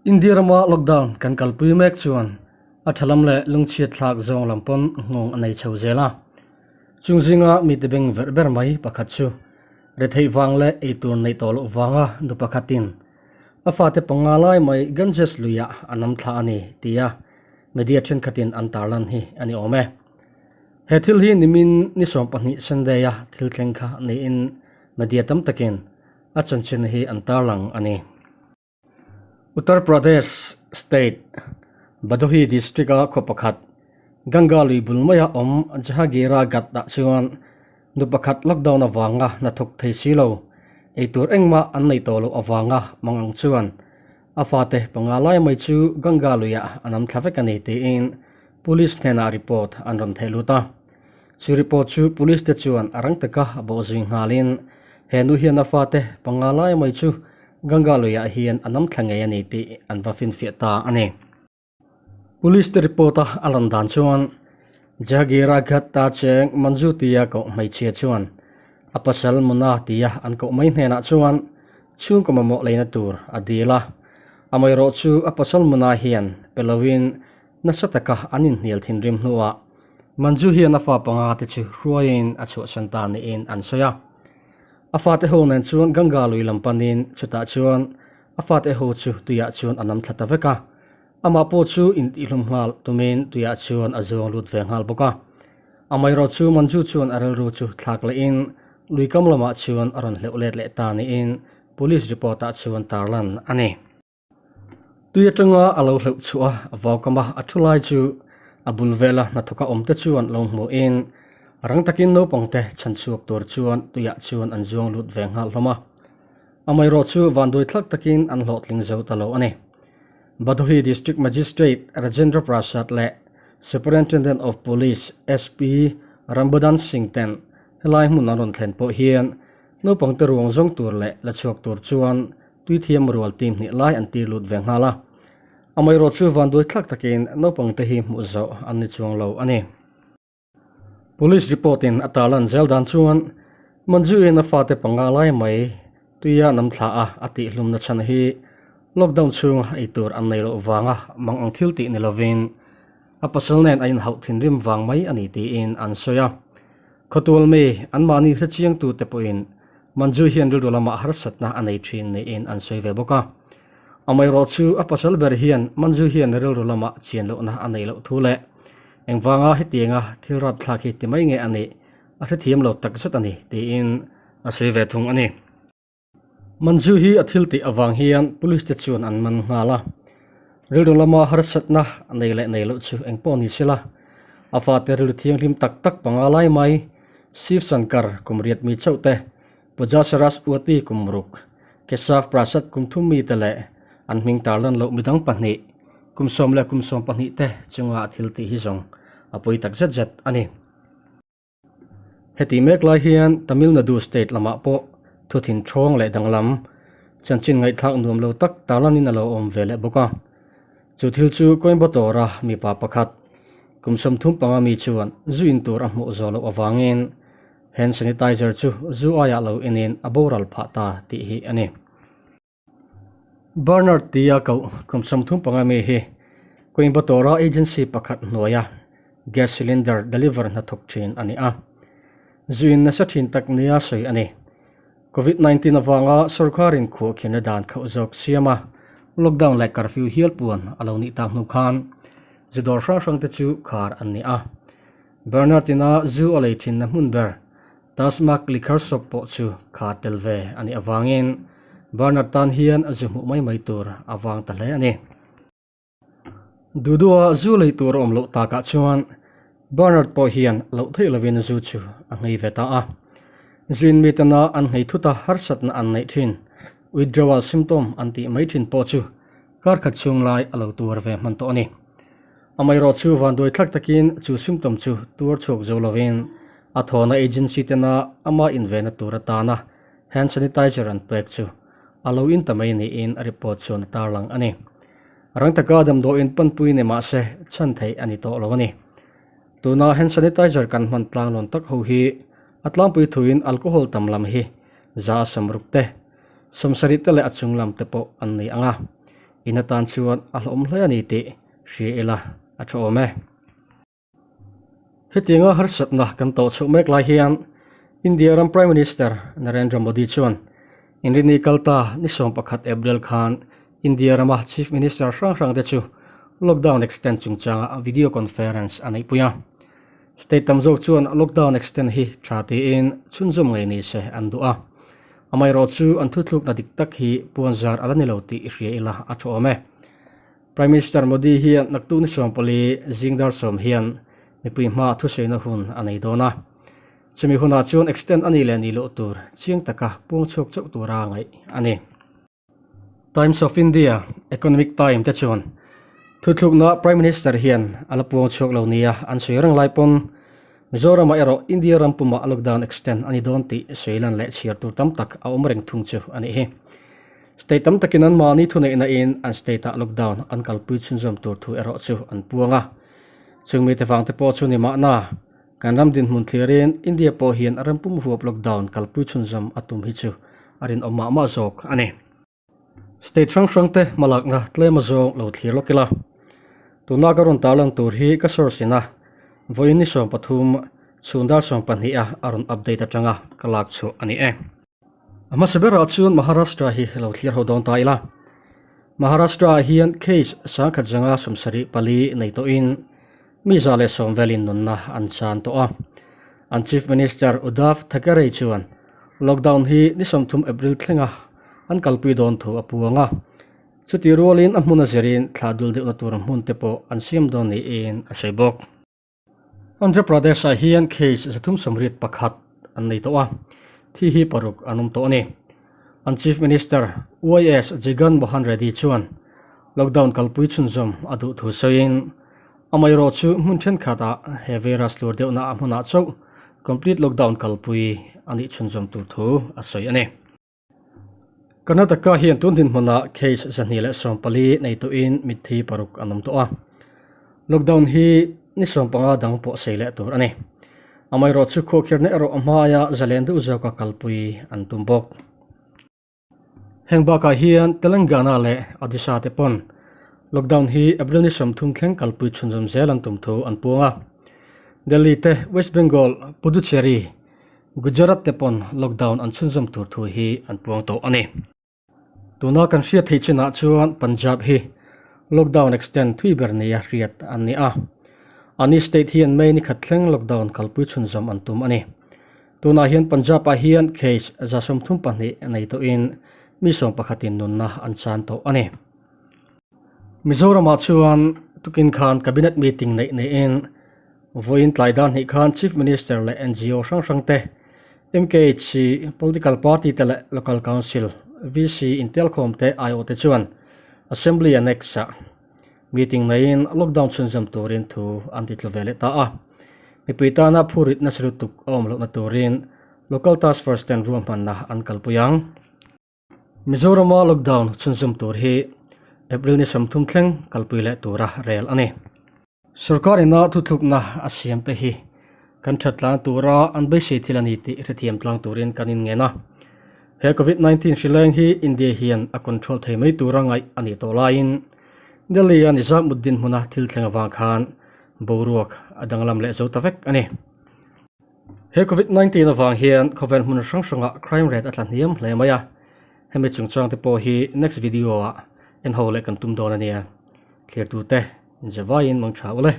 India rama lockdown kan kalpui mek chuan a tha lam leh lungchhiat thlak zawng lam pawn nghawng a nei chho zel a. Chung zinga mite beng verh ber mai pakhat chu retheih vang leh eitur neih tawh loh vanga nu pakhatin a fate panga lai mai Ganges luiah a nam thla a ni tia media thenkhatin an tarlan hi a ni awm e. He thil hi nimin ni 20 Sunday a thil thleng kha niin media tam takin a chanchin hi an tarlang a ni. Uttar Pradesh state, Bhadohi district-a khaw pakhat, Ganga lui bul maia awm Jahagira Ghat-ah chuan nu pakhat lockdown avanga hnathawk thei si lo, eitur engmah an nei tawh loh avanga mangang chuan a fate panga lai mai chu Ganga luiah a nam thla vek a ni tiin police hnenah report an rawn theh lut a. Chu report chu police te chuan a rang taka bawhzui nghalin he nu hian a fate panga lai mai chu Ganga luiah hian a nam thla ngei a ni tih an va finfiah ta a ni. Police te report a a lan dan chuan Jahagira Ghat ta cheng Manju tia koh hmeichhia chuan a pasal Muna tia an koh mai hnenah chuan chhungkaw mamawh leina tur a dil a. Amaherawh chu a pasal Muna hian pe loin nasa taka an inhnial thinrim hnuah Manju hian a fa panga te chu hruaiin a chhuahsan ta niin an sawi a. A fate ho nen chuan Ganga lui lam panin chutah chuan a fate ho chu tuiah chuan a nam thla ta vek a. Amah pawh chu intihlum nghal tumin tuiah chuan a zuang lut ve nghal bawk a. Amaherawh chu Manju chuan a rilru chu thlak lehin lui kam lamah chuan a rawn hleuh let leh ta niin police report ah chuan tarlan a ni. Tui atanga a lo hleuh chhuah a, vaukama a thu lai chu a bul vela hnathawka awmte chuan lo hmuhin rang takin naupangte chhan chhuak tur chuan tuiah chuan an zuang lut ve nghal hlawm a. Amaherawh chu vanduai thlak takin an hlawhtling zo ta lo a ni. Bhadohi District Magistrate Rajendra Prasad leh Superintendent of Police, SP, Rambadan Singh ten helai hmun an rawn thlen pawh hian naupangte ruang zawng tur leh la chhuak tur chuan Tuithiam rual team hnih lai an tir lut ve nghal a, amaherawh chu vanduai thlak takin naupangte hi hmuh zawh an ni chuang lo a ni. Police report in a tarlan zel dan chuan Manju-in a fate panga lai mai tuia nam thla a a tihhlumna chhan hi lockdown chhunga ei tur an nei loh vanga mang ang thil tih ni lovin a pasal nen a inhauh thinrim vang mai a ni tiin an sawi a. Khawtual mi anmahni hrechiangtute pawhin Manju hian rilru lamah harsatna a nei thin niin an sawi ve bawk a. Amaherawh chu a pasal ber hian Manju hian rilru lamah chian lohna a neih loh thu leh engvanga hetianga thil rapthlak hi ti mai nge a nih a hrethiam lo takzet a ni tiin a sawi ve thung a ni. Manju hi a thil tih avang hian police te chuan an man nghal a. Rilru lama harsatna a nei leh nei loh chu engpawh ni sela, a fate rilru thianghlim tak tak panga lai mai Shiv Shankar kum riat mi chauh te, Puja Saraswati kum ruk, Keshav Prasad kum thum mi te leh an hming tarlan loh midang pahnih kum 10 leh kum 12 te chunga a thil tih hi zawng a pawi tak zet zet a ni. Heti mek lai hian Tamil Nadu state lamah pawh thuthin thawng leh danglam chanchin ngaihthlak nuam lo tak tarlanin a lo awm ve leh bawk a. Chu thil chu Coimbatore-a mipa pakhat kum 35 mi chuan zu in tur a hmuh zawh loh avangin hand sanitizer chu zu aiah lo inin a boral phah ta tih hi a ni. Bernard tia koh kum 35 mi hi Coimbatore-a agency pakhat hnuaia gas cylinder deliver hnathawk thin a ni a. Zuin nasa thin tak nia sawi a ni. Covid 19 avanga sorkarin khuahkhinna dan khauh zawk siam a, lockdown leh curfew hial puan a lo nih tak hnu khan zu dawr hrang hrang te chu khar an ni a. Bernard ina zu a lei thinna hmun ber Tasmak liquor shop pawh chu kha tel ve a nih avangin Bernard tan hian zu hmuh mai mai tur a vang ta hle a ni. Dudua zu lei tur a awm loh takah chuan Bernard pawh hian loh theih lovin zu chu a nghei ve ta a. Zuin mitana an nghei thut a harsatna an neih thin, withdrawal symptom an tih mai thin pawh chu kar khat chhung lai a lo tuar ve hman tawh a ni. Amaherawh chu vanduai thlak takin chu symptom chu tuar chhuak zo lovin a thawhna agency tena ama invehna tur atana hand sanitizer an pek chu a lo in ta mai niin a report chuan a tarlang a ni. Rang taka damdawiin panpui ni mah se chhan theih a ni tawh lo a ni. Tuna hand sanitizer kan hman tlanglawn tak ho hi a tlangpui thuin alcohol tam lam hi za a samruk te, 70 te leh a chung lam te pawh an nei ang a. In atan chuan a hlawm hle a ni tih hria ila a tha awm e. Hetianga harsatna kan tawh chhoh mek lai hian India ram Prime Minister Narendra Modi chuan Inrinni kalta ni 11 April khan India rama Chief Minister hrang hrang te chu lockdown extend chungchanga video conference a neihpui a. State tam zawk chuan lockdown extend hi tha tiin chhunzawm ngei ni se an duh a. Amaherawh chu an thuthlukna dik tak hi puanzar a la ni lo tih i hria ila a tha awm e. Prime Minister Modi hian naktuk ni 14 zing dar sawm hian mipui hma thusawiina hun a nei dawn a. Chumi hunah chuan extend a nih leh nih loh tur chiang taka puang chhuak chauh tura ngaih a ni. Times of India, Economic Time te chuan thuthlukna Prime Minister hian a la puang chhuak lo nia an sawi reng lai pawn Mizoramah erawh India ram pumah lockdown extend a ni dawn tih sawi lan leh chhiar tur tam tak a awm reng thung chu a nih hi. State tam takin an mahni thuneihna in an state ah lockdown an kalpui chhunzawm tur thu erawh chu an puang a. Chung mite vang te pawh chu ni mahna kan ram dinhmun thlirin India pawh hian a ram pum huap lockdown kalpui chhunzawm a tum hi chu a rinawm mah mah zawk a ni. State hrang hrang te hmalakna tlem a zawng lo thlir lawk ila. Tuna ka rawn tarlan tur hi ka source in a vawiin ni 13 chhun dar 12 a a rawn update atanga ka lak chhuah a ni e. A hmasa berah chuan Maharashtra hi lo thlir ho dawn ta ila. Maharashtra ah hian case sangkhat zanga 74 nei tawhin mi 110 velin nunna an chan tawh a. An Chief Minister Uddhav Thackeray chuan lockdown hi ni 30 April thlenga an kalpui dawn thu a puang a. Chutih rualin a hmun a zirin thlah dul deuhna tur hmun te pawh an siam dawn niin a sawi bawk. Andhra Pradesh ah hian case 381 an nei tawh a, thi hi paruk an awm tawh a ni. An Chief Minister YS Jagan Mohan Reddy chuan lockdown kalpui chhunzawm a duh thu sawiin amaherawh chu hmun thenkhatah he virus tlur deuhna a hmunah chauh complete lockdown kalpui a nih chhunzawm tur thu a sawi a ni. Karnataka hian tun dinhmunah case 214 nei tawhin mitthi paruk an awm tawh a. Lockdown hi ni 15 dang pawh sei leh tur a ni. Amaherawh chu khuahkhirhna erawh a hmaia zalen deuh zawka kalpui an tum bawk. Heng bakah hian Telangana leh Odisha te pawn lockdown hi April ni 30 thleng kalpui chhunzawm zel an tum thu an puang a. Delhi te West Bengal, Puducherry, Gujarat te pawn lockdown an chhunzawm tur thu hi an puang tawh a ni. Tuna kan hriat theih chinah chuan Punjab hi lockdown extend thui ber nia hriat an ni a. Ani state hian May ni khat thleng lockdown kalpui chhunzawm an tum a ni. Tunah hian Punjab ah hian case 32 nei tawhin mi 11 in nunna an chan tawh a ni. Mizoramah chuan tukin khan cabinet meeting neih niin Vawiin tlai dan hnih khan Chief Minister leh NGO hrang hrang te, MKHC, Political Party te leh Local Council, VC intelkhawm te aiawh te chuan Assembly Annex-ah meeting neiin lockdown chhunzawm turin thu an ti tlu ve leh ta a. Mipui tana phurit nasa lutuk a awm lohna turin Local Task Force ten ruahmanna an kalpui ang. Mizorama lockdown chhunzawm tur hi April ni 30 thleng kalpui leh tura rel a ni. Sorkar ina thuthlukna a siam te hi kan that tlang tura an beisei thil a ni tih hrethiam tlang turin kan inngen a. He Covid-19 hri leng hi India hian a control thei mai tura ngaih a nih tawh laiin Delhi-a Nizamuddin hmuna thil thleng avang khan boruak a danglam leh zo ta vek a ni. He Covid-19 avang hian khawvel hmun hrang hrangah crime rate a tla hniam hle mai a, hemi chungchang te pawh hi next video ah en ho leh kan tum dawn a nia. Thlirtute, inzevaiin mang tha ule.